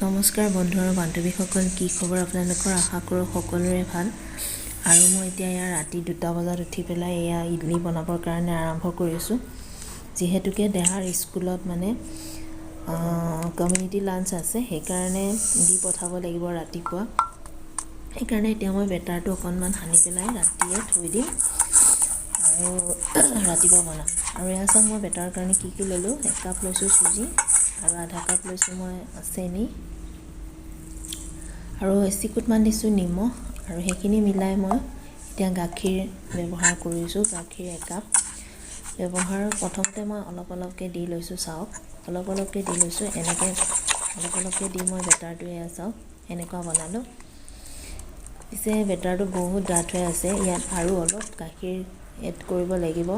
নমস্কাৰ বন্ধু আৰু বান্ধৱীসকল, কি খবৰ আপোনালোকৰ? আশা কৰোঁ সকলোৰে ভাল। আৰু মই এতিয়া এয়া ৰাতি 2টা বজাত উঠি পেলাই এয়া ইডলি বনাবৰ কাৰণে আৰম্ভ কৰিছোঁ। যিহেতুকে দেহাৰ স্কুলত মানে কমিউনিটি লাঞ্চ আছে, সেইকাৰণে দি পঠাব লাগিব ৰাতিপুৱা। সেইকাৰণে এতিয়া মই বেটাৰটো অকণমান সানি পেলাই ৰাতিয়ে থৈ দিম আৰু ৰাতিপুৱা বনাম। আৰু এয়া চাওক, মই বেটাৰৰ কাৰণে কি কি ল'লোঁ। 1 কাপ লৈছোঁ চুজি আৰু আধা কাপ লৈছোঁ মই চেনি আৰু এচিকুটমান দিছোঁ নিমখ। আৰু সেইখিনি মিলাই মই এতিয়া গাখীৰ ব্যৱহাৰ কৰিছোঁ। গাখীৰ 1 কাপ ব্যৱহাৰ প্ৰথমতে মই অলপ অলপকৈ দি লৈছোঁ। চাওক, অলপ অলপকৈ দি লৈছোঁ। এনেকৈ অলপ অলপকৈ দি মই বেটাৰটো, এয়া চাওক, এনেকুৱা বনালোঁ। পিছে বেটাৰটো বহুত ডাঠ হৈ আছে, ইয়াত আৰু অলপ গাখীৰ এড কৰিব লাগিব।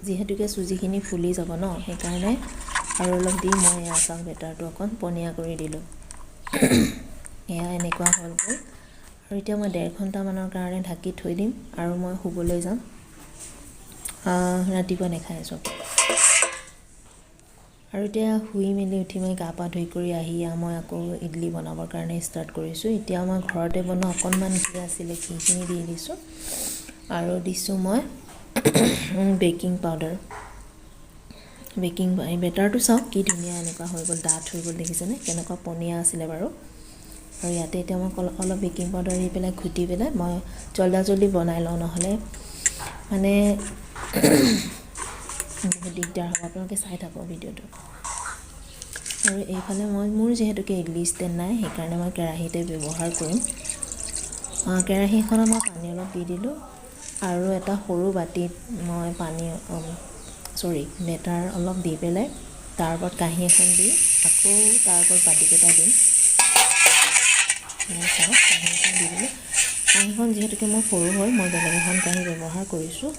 যিহেতুকে চুজিখিনি ফুলি যাব ন, সেইকাৰণে আৰু অলপ দি মই এয়া চাওক, বেটাৰটো অকণ পনীয়া কৰি দিলোঁ। এয়া এনেকুৱা হ'লগৈ। আৰু এতিয়া মই 1.5 ঘণ্টামানৰ কাৰণে ঢাকি থৈ দিম আৰু মই শুবলৈ যাম। ৰাতিপুৱা দেখাই আছোঁ। আৰু এতিয়া শুই মেলি উঠি মই গা পা ধুই কৰি আহি মই আকৌ ইডলি বনাবৰ কাৰণে ষ্টাৰ্ট কৰিছোঁ। এতিয়া মই ঘৰতে বনোৱা অকণমান ঘি আছিলে, ঘিখিনি দি দিছোঁ আৰু দিছোঁ মই বেকিং পাউডাৰ। বেকিং এই বেটাৰটো চাওক, কি ধুনীয়া এনেকুৱা হৈ গ'ল, ডাঠ হৈ গ'ল। দেখিছেনে কেনেকুৱা পনীয়া আছিলে বাৰু? আৰু ইয়াতে এতিয়া মই অলপ বেকিং পাউডাৰ দি পেলাই ঘুটি পেলাই মই জল্দা জল্দি বনাই লওঁ, নহ'লে মানে বহুত দিগদাৰ হ'ব। আপোনালোকে চাই থাকক ভিডিঅ'টো। আৰু এইফালে মই মোৰ যিহেতুকে ইডলি ষ্টেণ্ড নাই, সেইকাৰণে মই কেৰাহীতে ব্যৱহাৰ কৰিম। কেৰাহীখনত মই পানী অলপ দি দিলোঁ আৰু এটা সৰু বাতিত মই পানী, চৰি, বেটাৰ অলপ দি পেলাই তাৰ ওপৰত কাঁহী এখন দি আকৌ তাৰ ওপৰত বাতিকেইটা দিম। চাওক, কাঁহী এখন দি দিলোঁ। কাঁহীখন যিহেতুকে মোৰ সৰু হয়, মই বেলেগ এখন কাঁহী ব্যৱহাৰ কৰিছোঁ।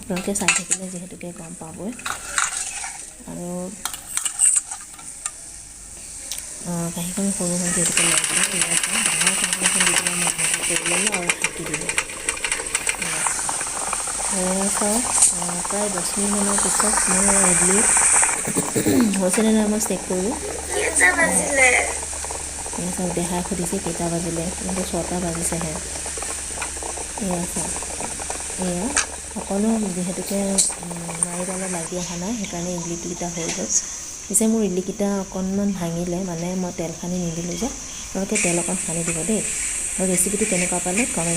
আপোনালোকে চাই থাকিলে যিহেতুকে গম পাবই। আৰু কাঁহীখন সৰু হয় যিহেতুকে লৈছোঁ। ডাঙৰ কাঁহী এখন দি পেলাই মই এনেকৈ কৰি ল'লোঁ আৰু ঢাকি দিলোঁ। এয়া চাওক, প্ৰায় 10 মিনিটমানৰ পিছত মোৰ ইডলি হৈছেনে নাই মই চেক কৰোঁ। কেইটা বাজিলে? এয়া চাওক, দেহাই সুধিছে কেইটা বাজিলে, কিন্তু 6টা বাজিছেহে। এয়া চাওক, এয়া অকণো যিহেতুকে মাৰিডালত লাগি অহা নাই, সেইকাৰণে ইডলিকেইটা হৈ গ'ল। পিছে মোৰ ইডলিকেইটা অকণমান ভাঙিলে, মানে মই তেল সানি নিদিলোঁ যে। আপোনালোকে তেল অকণ সানি দিব দেই। আৰু ৰেচিপিটো কেনেকুৱা পালে কমেণ্ট